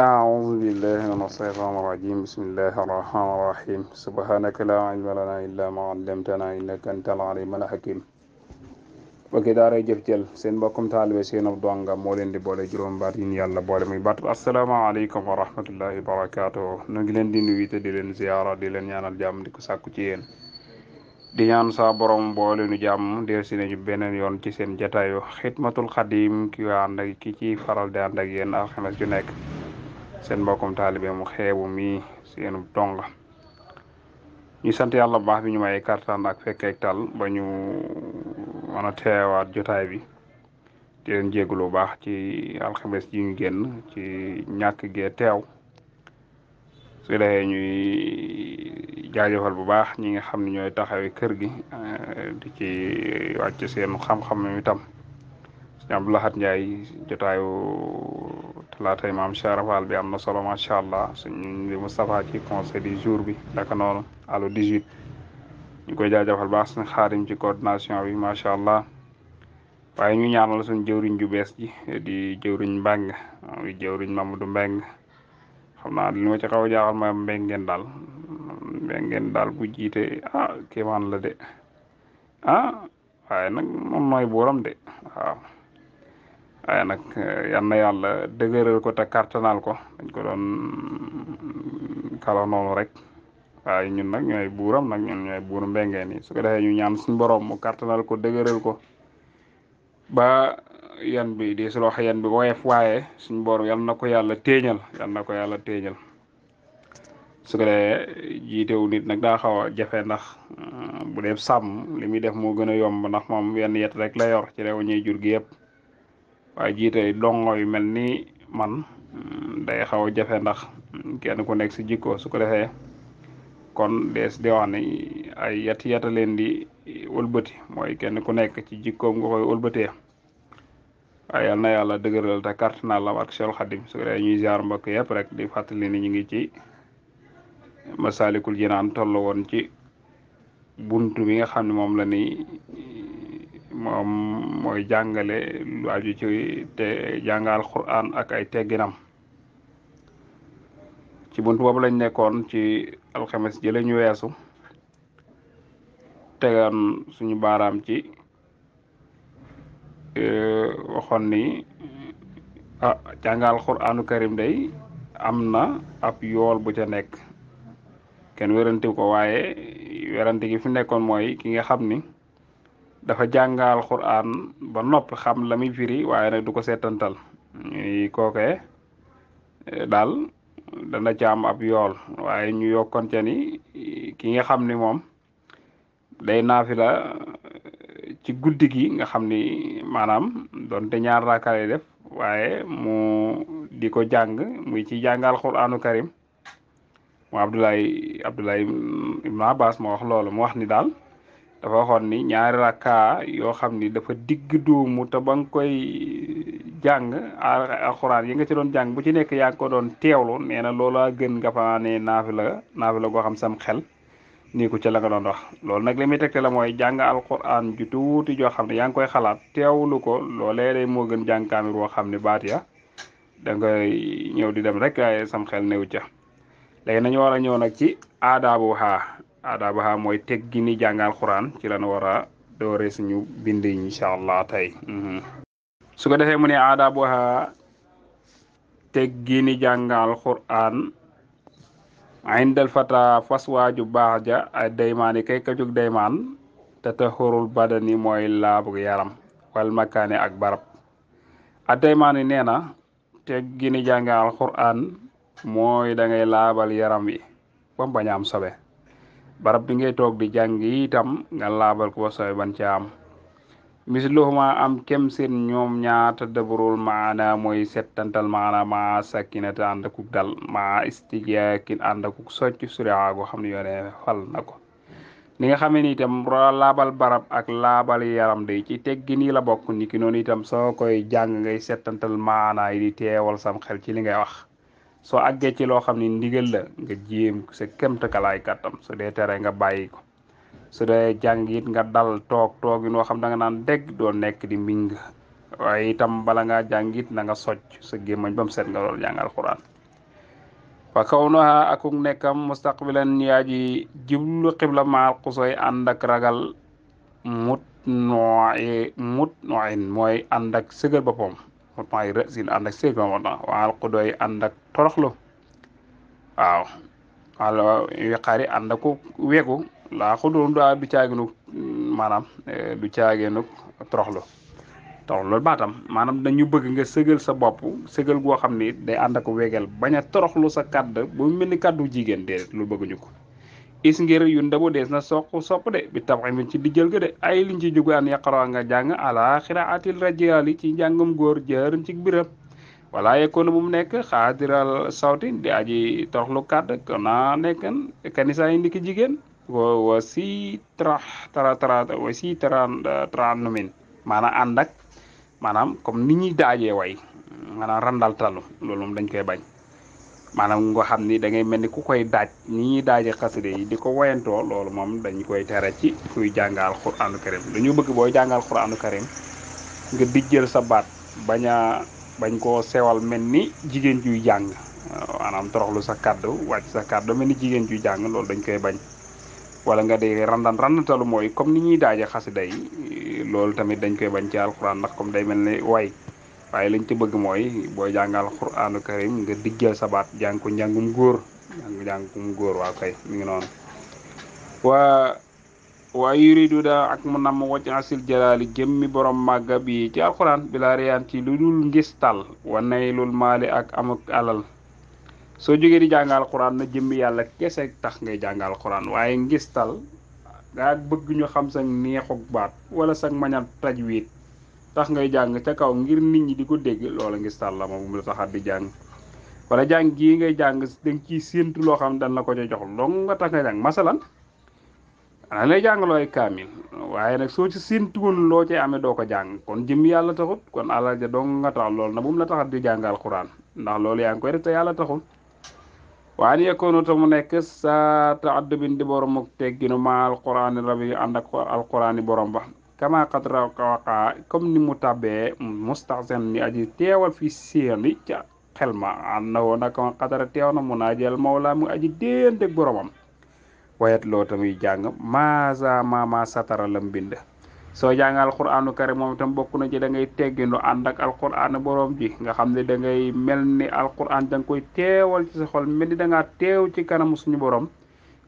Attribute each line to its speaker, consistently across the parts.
Speaker 1: أعوذ بالله من الشيطان الرجيم بسم الله الرحمن الرحيم سبحانك لا علم لنا إلا ما علمتنا إنك أنت العليم الحكيم bokki daaray jëf jël seen mbokkum taalibe seen ab donga moo leen di boole juróom baat yi yàlla boole muy baatu asalaamaaleykum wa rahmatullahi wa barakaatuh nu ngi leen di nuyu te di leen ziyaara di leen ñaanal jàmm di ko sàkku ci yéen di ñaan saa borom boole nu jàmm del si nañu beneen yoon ci seen jataayu xidmatul xadim ki ànd ak ki ci faral di ànd ak yéen alxames ju nekk seen mbokkum taalibe mu xeebu mi seenu donga ñu sant yàlla bu baax bi ñu may kartaan ak fekkeek tal ba ñu mën a teewaat jotaay bi di leen jégalu bu baax ci alxames yi ñu génn ci ñàkk gee teew su defee ñuy jaajëfal bu baax ñi nga xam ne ñooy taxawee kër gi di ci wàcc seen xam-xam itam sëñ Abdou Lahad Ndiaye jotaayu talaatay maam Cheikh Rafal bi am na solo macha allah suñu Moustapha ci conseil du jour bi naka noonu allo 18 ñu koy jaajëfal baax suñu xaarim ci coordination bi macha allah waaye ñu ñaanal suñu jëwriñ ju bees ji di jëwriñ Mbeng di jëwriñ Mamadou Mbeng xam naa li ma ci xaw a jaaxal mooy mbengeen daal bu jiite kéemaan la de waaye nag moom mooy buuram de waaw waaye nag yal na yàlla dëgëral ko te kartanal ko dañ ko doon kala noonu rek waaye ñun nag ñooy buuram nag ñun ñooy buuru mbengeen yi su ko defee ñu ñaan suñu borom mu kartanal ko dëgëral ko ba yan bi di su wax yan bi woyef waaye suñu borom yal na ko yàlla téeñal su ko defee jiitewu nit nag daa xaw a jafe ndax bu dee sàmm li muy def moo gën a yomb ndax moom wenn yet rek la yor ci réew ñuy jur gi yëpp waaye jiite dongo yu mel ni man day xaw a jafe ndax kenn ku nekk si jikko su ko defee kon dees di wax ni ay yata leen di wëlbati mooy kenn ku nekk ci jikkoom nga koy wëlbatee waaye yal na yàlla dëgëral te carte naa la ak Cheikh Khadim su ko defee ñuy ziar mbokk yëpp rek di fàttali ni ñu ngi ci Masalikul Jinaan toll woon ci buntu bi nga xam ne moom la ni moom mooy jàngale lu aju ci te jàngal Qur'an ak ay tegginam ci buntu boobu lañ nekkoon ci alxames jële ñu weesu tegan suñu baaraam ci waxoon ni jàngal Qur'anu karim day am na ab yool bu ca nekk kenn werante ko waaye werante gi fi nekkoon mooy ki nga xam ni dafa jàngal Qur'an ba noppi xam la muy firi waaye nag du ko seetantal ñuy kookee daal dana ca am ab yool waaye ñu yokkoon ca ni ki nga xam ni moom day naafila ci guddi gi nga xam ni maanaam doonte ñaar raaka lay def waaye mu di ko jàng muy ci jàngal Qur'anu karim mu Abdoulaye Ibn Abbas moo wax loolu mu wax ni daal dafa waxoon ni ñaari rakka yoo xam ni dafa digg doomu te ba nga koy jàng alxuraan yi nga ci doon jàng bu ci nekk yaa ngi ko doon teewlu nee na loola gën nga fa ne naafila goo xam sam xel nii ko ca la nga doon wax loolu nag li muy tegte la mooy jàng alxuraan ju tuuti joo xam ne yaa ngi koy xalaat teewlu ko loolee day moo gën jàng kaamil boo xam ne baat ya da ngay ñëw di dem rek waaye sam xel néew ca léegi nañu war a ñëw nag ci aadaabuha mooy teggi ni jàngal Qur'an ci lañu war a doore suñu bind yi incha allah tey su ko defee mu ne aadaabuha teggi ni jàngal Qur'an indal fata fas waaju baax ja ay daymaani kay ka jóg daymaan te taxurul badani mooy laabu yaram wal makaane ak barab a daymaani nee na teggi ni jàngal Qur'an mooy da ngay laabal yaram wi ba mu bañ a am sobe barab bi ngay toog di jàng itam nga laabal ko ba sobe ban ca am misluhuma am kem seen ñoom ñaata dabarul maana mooy settantal maana ma sakkinata ànd akuk dal ma istijaakin ànd akuk socc suriya goo xam ne yoone fal na ko ni nga xamee ni itam laabal barab ak laabal yaram day ci teggi nii la bokk ni ki noonu itam soo koy jàng ngay settantal maana yi di teewal sam xel ci li ngay wax soo àggee ci loo xam ne ndigal la nga jéem sa kéemtakalaay kàttam su dee tere nga bàyyi ko su dee jàng it nga dal toog noo xam da nga naan dégg doo nekk di mbing waaye itam bala ngaa jàng it na nga socc sa gémmañ ba mu set nga doon jàng alxuraan fa kawnuha akuk nekkam mustaqbilan yaaji jublu xibla maal xusoy ànd ak ragal mut nooyin mooy ànd ak sëgal boppam mut nooy rësin ànd ak sëgal boppam waal xudoy ànd ak toroxlu waaw wala wiqaari ànd ak wegu laa xudoon du caaginu maanaam du caaginu toroxlu loolu baatam maanaam dañu bëgg nga sëgal sa bopp sëgal goo xam ni day ànd ak wegel bañ a toroxlu sa kàdd bu mel ni kàddu jigéen déedéet lu bëgguñu ko is ngir yu ndabu dees na sopp de bi tabax mi ci dijjël ga de ay liñ ci jóge an yaqara nga jàng ala xiraatil rajali ci njàngum góor jërën ci biram wala yekkoon bu mu nekk xaadiral sawti di aji toroxlu kàdd kona nekkan kanisa yi ndiki jigéen wa si tra wa si tra numin maanaam ànd ak maanaam comme ni ñuy daajee way maanaam randal talu loolu moom dañ koy bañ maanaam nga xam ni da ngay mel ni ku koy daaj ni ñuy daaje xaside yi di ko woyantoo loolu moom dañ koy tere ci kuy jàngal qur'anu karim dañu bëgg booy jàngal qur'anu karim nga dijjël sa baat bañ koo sewal mel ni jigéen juy jàng maanaam toroxlu sa kàddu wàcc sa kàddu mel ni jigéen juy jàng loolu dañ koy bañ wala nga di randantalu mooy comme ni ñuy daaje xasida yi loolu tamit dañ koy bañ ci alquran ndax comme day mel ni way waaye liñ ci bëgg mooy booy jàngal alquranu karim nga diggal sa baat jàng ko njàngum góor njàngum góor waaw kay mi ngi noonu waa yuridu da ak mu namm wacc asil jalaali jëmmi borom màgga bi ci alquran bi laa reyaan ci lu dul ngistal wa naylul maali ak amuk alal soo jógee di jàngal alquran na jëmmi yàlla kese tax ngay jàngal alquran waaye ngistal daa bëgg ñu xam sa neexuk baat wala sa mañal tajwid tax ngay jàng ca kaw ngir nit ñi di ko dégg loola ngistal la moom la taxat di jàng wala jàng gii ngay jàng danga ciy séentu loo xam dañ la ko ca jox dong nga tax nga jàng masalan ana lay jàngaloo ay kaamil waaye nag soo ci séentuwoon loo cay amee doo ko jàng kon jëmmi yàlla taxut kon alal ja dong nga tax loolu na bu mu la taxat di jàngal alquran ndax loolu yaa ngi koy def te yàlla taxul waan yekkoonu te mu nekk sa ta'addubin di borom ak tegginu ma alqurani rabi ànd ak alqurani borom ba kama qad waqa comme ni mu tabbee mustahsen ni aji teewal fi séeni ca xel ma ànd na woon naka qadara teew na mu naajeel mawla mu aji déenteeg boromam wayet loo tamuy jàng mama satara lam bind soo jàng alquranu karim moom itam bokk na ci da ngay tegginu ànd ak alquran borom ji nga xam ne da ngay mel ni alquran da nga koy teewal ci sa xol mel ni da ngaa teew ci kanamu suñu borom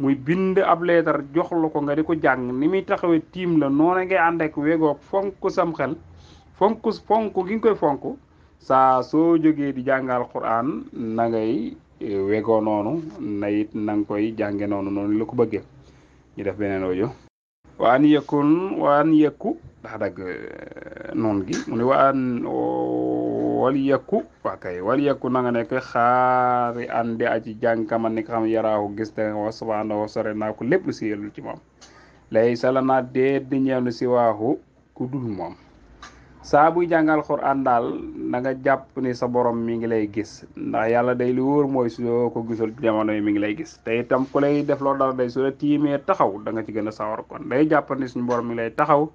Speaker 1: muy bind ab leetar jox la ko nga di ko jàng ni muy taxawee tiim la noona ngay ànd ak wegoog fonk sam xel fonk gi nga koy fonk saa soo jógee di jàng alquran na ngay wegoo noonu na it na nga koy jànge noonu la ko bëggee ñu def beneen audio waan yekku ndax dagg noonu gi mu ne wal yekku waa kay wal yekku na nga nekk xaari andi aji jàngkama ni nga xam yaraahu gis te wa subhanahu sore naa ko lépp lu si yellu ci moom lay sala naa dee di ñeewnu si waaxu ku dul moom saa buy jàngal Alxuraan daal na nga jàpp ni sa borom mi ngi lay gis ndax yàlla day lu wóor mooy soo ko gisul jamono yi mi ngi lay gis te itam ku lay def loolu dara day su la tiimee taxaw da nga ci gën a sawar kon day jàppal ni suñu borom mi ngi lay taxaw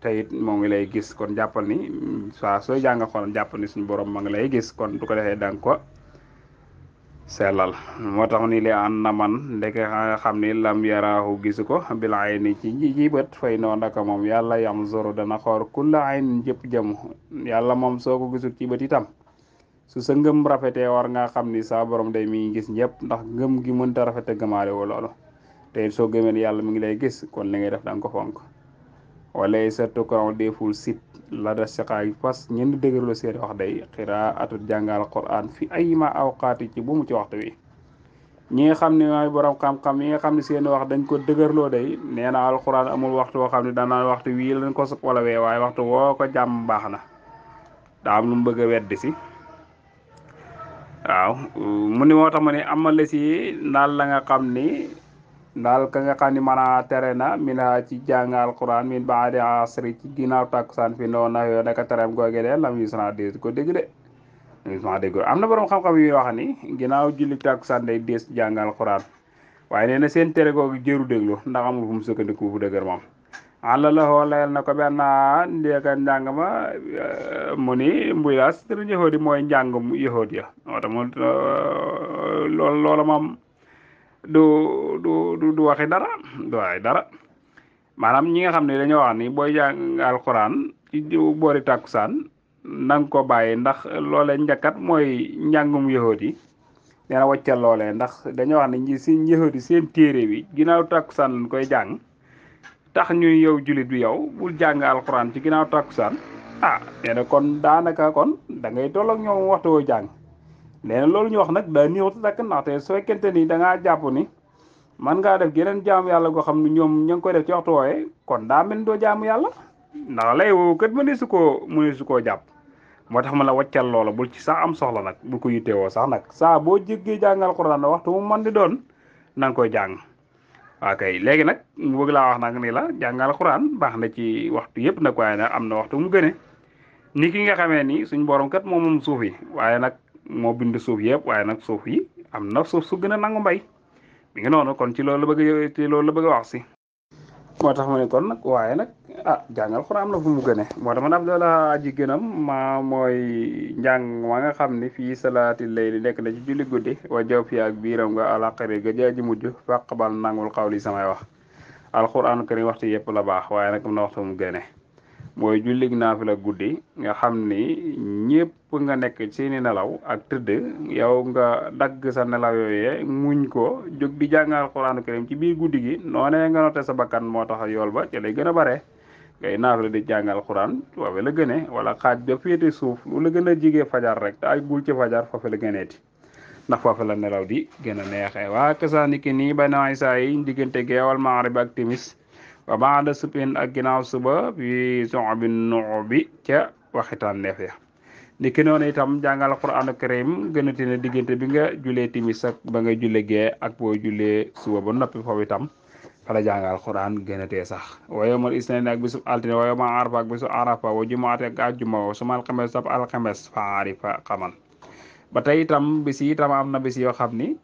Speaker 1: te it moo ngi lay gis kon jàppal ni saa sooy jàng Alxuraan jàppal ni suñu borom ma ngi lay gis kon du ko defee da nga ko sellal moo tax ni li an na man ndeke nga xam ni lam yaraahu gisu ko bil ayni ci ji bët fay noo ndaka moom yàlla yam zoro dana xoor kulla ayn jëpp jëm yàlla moom soo ko gisul ci bët itam su sa ngëm rafetee war nga xam ni sa borom day mi ngi gis ñëpp ndax ngëm gi mënta rafete gëmaale woo loolu te it soo gëmee yàlla mi ngi lay gis kon li ngay def da nga ko fonk wala sa tukkaraw deful sit la da siqaay fas ñenn dëgërlu seeni wax day xiraa atut jàngal Alxuraan fi ay ma awqaati ci bu mu ci waxtu wi ñi nga xam ne mooy borom xam-xam yi nga xam ne seeni wax dañ ko dëgërloo day nee na Alxuraan amul waxtu woo xam ne danaan waxtu wii lañ ko suk wala wee waaye waxtu woo ko jàmm baax na daa am lu mu bëgg a weddi si waaw mu ni moo tax ma ne amale si ndaal la nga xam ni ndaal ka nga xam ni mën a tere na mina ci jàng Alxuraan min baadi asri ci ginnaaw takkusaan fi noonu na yoo naka tereem googe de lam yu sana dees ko dégg de ma dégg am na borom xam-xam yu wax ni ginnaaw julli takkusaan day dees jàng Alxuraan waaye nee na seen tere googu jëru déglu ndax amul fu mu sukkandiku fu dëgër moom àlla la xoo layal na ko benn ndéeka njàng ma mu ni mbuyaas te yahud yi mooy njàngum yahud ya moo tax mu loola moom du waxi dara du waxi dara maanaam ñi nga xam ne dañoo wax ni booy jàng alxuraan ci boori tàkkusaan na nga ko bàyyi ndax loolee njëkkat mooy njàngum yahud yi nee na wàccal loolee ndax dañoo wax ne ñi si yahud yi seen téere bi ginnaaw tàkkusaan lañ koy jàng tax ñuy yow julit bi yow bul jàng alxuraan ci ginnaaw tàkkusaan nee na kon daanaka kon da ngay toll ak ñoom waxtu woo jàng nee na loolu ñu wax nag daa néexut takk ndaxte su fekkente ni da ngaa jàpp ni man ngaa def geneen jaamu yàlla goo xam ne ñoom ña ngi koy def ci waxtu wooye kon daa mel doo jaamu yàlla ndax lay woowu kat mëne su koo jàpp moo tax ma la wàccal loola bul ci sax am soxla nag bul ko yittewoo sax nag saa boo jéggee jàngal Alxuraan waxtu mu man di doon na nga koy jàng waaw kay léegi nag mu bëgg laa wax nag ni la jàngal Alxuraan baax na ci waxtu yëpp nag waaye nag am na waxtu mu gëne ni ki nga xamee ni suñ borom kat moom suuf yi waaye nag moo bind suuf yëpp waaye nag suuf yi am na suuf su gën a nangu mbay mi ngi noonu kon ci loolu la bëgg a wax si moo tax ma ne kon nag waaye nag jàngal Alxuraan am na fu mu gëne moo tax man ab doola aji gënam ma mooy njàng ma nga xam ni fii salaati layli nekk na ci julli guddi wa jaw fi ak biiram nga alaqari ga jaaji mujj faqbal nangul xawli samay wax alxuraanu karim waxtu yëpp la baax waaye nag am na waxtu mu gëne mooy jullig naafila guddi nga xam ni ñëpp nga nekk seeni nelaw ak tëdd yow nga dagg sa nelaw yooyee muñ ko jóg di jàng alxuraanu karim ci biir guddi gi noonee nga noté sa bakkan moo tax yool ba ci lay gën a bare ngay naafila di jàng alxuraan foofu la gënee wala xaaj ba féete suuf lu la gën a jigee fajar rek te ay gul ci fajar foofu la gëneeti ndax foofu la nelaw di gën a neexee waa kasaaniki nii ba naay saa yi diggante geewal maarib ak timis wa baada supin ak ginnaaw suba bi sobi noo bi ca waxitaan neef ya ni ki noonu itam jàngal Alxuraanu karim gënati na diggante bi nga julee timis ak ba nga julee gee ak boo julee suba ba noppi foofu itam fala jàngal Alxuraan gënatee sax wa yawmal isnayn ak bisub altine wa yawma arafa ak bisub arafa wa jumaate ak àjjuma wa suma alxames sab alxames fa arifa xaman ba tey itam bis yi itam am na bis yoo xam ni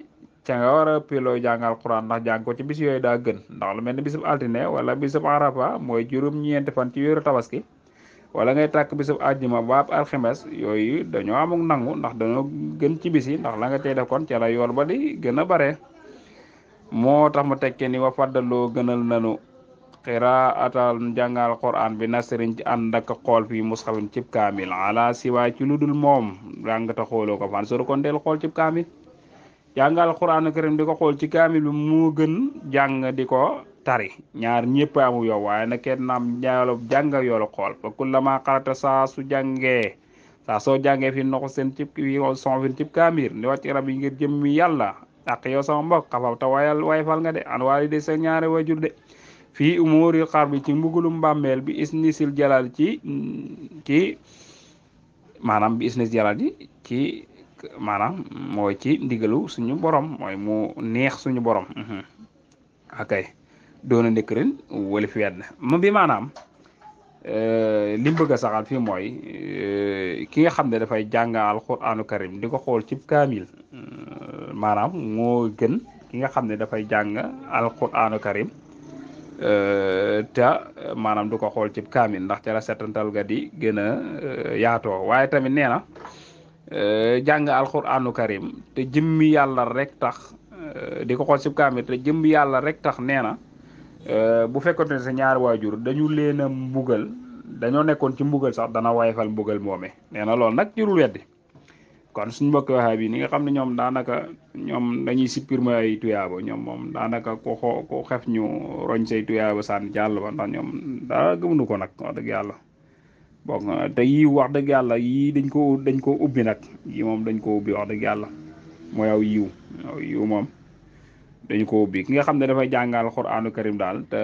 Speaker 1: ca nga war a piloo jàng Alxuraan ndax jàng ko ci bis yooyu daa gën ndax lu mel ni bisub altine wala bisub arafa mooy juróom-ñeenti fan ci wéeru tabaski wala ngay tàkk bisub àjjuma baab alxames yooyu dañoo amuk nangu ndax dañoo gën ci bis yi ndax la nga tey def kon ca la yool ba di gën a bare moo tax mu tekke ni wa faddaloo gënal nanu qiraatal jàngal Alxuraan bi nasrin ci ànd ak xool fii mushafin cib kaamil ala siwaay ci lu dul moom jàng ta xooloo ko fan soro kon del xool cib kaamil jàngal Alxuraanu karim di ko xool ci kaamil bi moo gën jàng di ko tari ñaar ñëpp amu yow waaye nag kenn naam ñaalo jàng yoolu xool fa kullama xarata saa soo jàngee fi noxo seen cib son fin cib kaamil ni wàcc rab yi ngir jëmmi yàlla ak yow sama mbokk xafaw te wayfal nga de an waali de sa ñaari wajur de fii umuril xar bi ci mbugulum mbàmmeel bi isnisil jalal ci maanaam bi isnis jalal ci maanaam mooy ci ndigalu suñu borom mooy mu neex suñu borom akay doona ndëkk ren wala fi wedd ma bi maanaam li mu bëgg a saxal fii mooy ki nga xam ne dafay jàng Alxuraanu karim di ko xool ci kaamil maanaam moo gën ki nga xam ne dafay jàng Alxuraanu karim te maanaam du ko xool ci kaamil ndax ca la setantal ga di gën a yaatoo waaye tamit nee na jàng Alxuraanu karim te jëmmi yàlla rek tax di ko xool ci kaamil te jëmmi yàlla rek tax nee na bu fekkoon ne sa ñaari waajur dañu leen a mbugal dañoo nekkoon ci mbugal sax dana wayfal mbugal moome nee na loolu nag jurul weddi kon suñ mbokk waxee bi ni nga xam ne ñoom daanaka ñoom dañuy supprimer ay tuyaaba ñoom moom daanaka ko xef ñu roñ say tuyaaba sànni jàll ba ndax ñoom daa gëmuñu ko nag wax dëgg yàlla bon te yii wax dëgg yàlla yii dañ ko ubbi nag yii moom dañ ko ubbi wax dëgg yàlla mooy aw yiw moom dañu ko ubbi ki nga xam ne dafay jàngal Alxuraanu karim daal te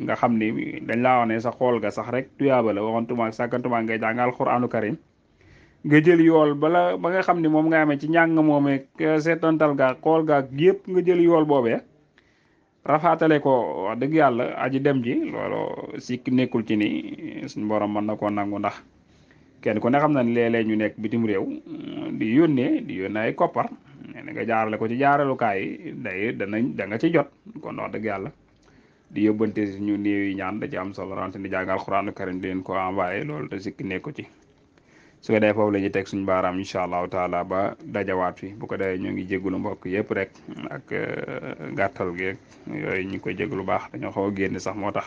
Speaker 1: nga xam ni dañ laa wax ne sa xool ga sax rek tuyaaba la waxantuma sàkkantuma ngay jàngal Alxuraanu karim nga jël yool ba nga xam ni moom nga amee ci njàng moomee seetantal ga xool ga yëpp nga jël yool boobee rafaatale ko wax dëgg yàlla aji dem ji loolu sikk nekkul ci ni suñu borom mën na koo nangu ndax kenn ku ne xam na ne léeg-léeg ñu nekk bitim réew di yónnee ay koppar ne nga jaarale ko ci jaaralukaay yi da nga ci jot kon wax dëgg yàlla di yóbbante ñu néew yi ñaan da ci am solo rawante di jàng alxuraanu karim di leen ko envoyé loolu te sikki nekku ci su ko defee foofu la ñuy teg suñu baaraam incha allahu taala ba dajawaat fi bu ko defee ñoo ngi jégalu mbokk yëpp rek ak gàttal geeg yooyu ñu ngi koy jégalu baax dañoo xaw a génn sax moo tax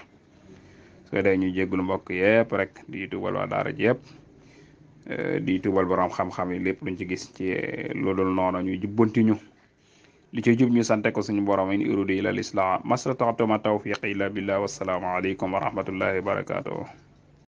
Speaker 1: su ko defee ñuy jégalu mbokk yëpp rek di tubal waa daara ji yëpp di tubal borom xam-xam yi lépp luñ ci gis ci loolu noonu ñu jubbanti ñu li ci jub ñu sante ko suñu borom in uridu illa al islam mastata'tu ma tawfiqi illa billah wassalaamu aleykum wa rahmatullahi wa barakatuh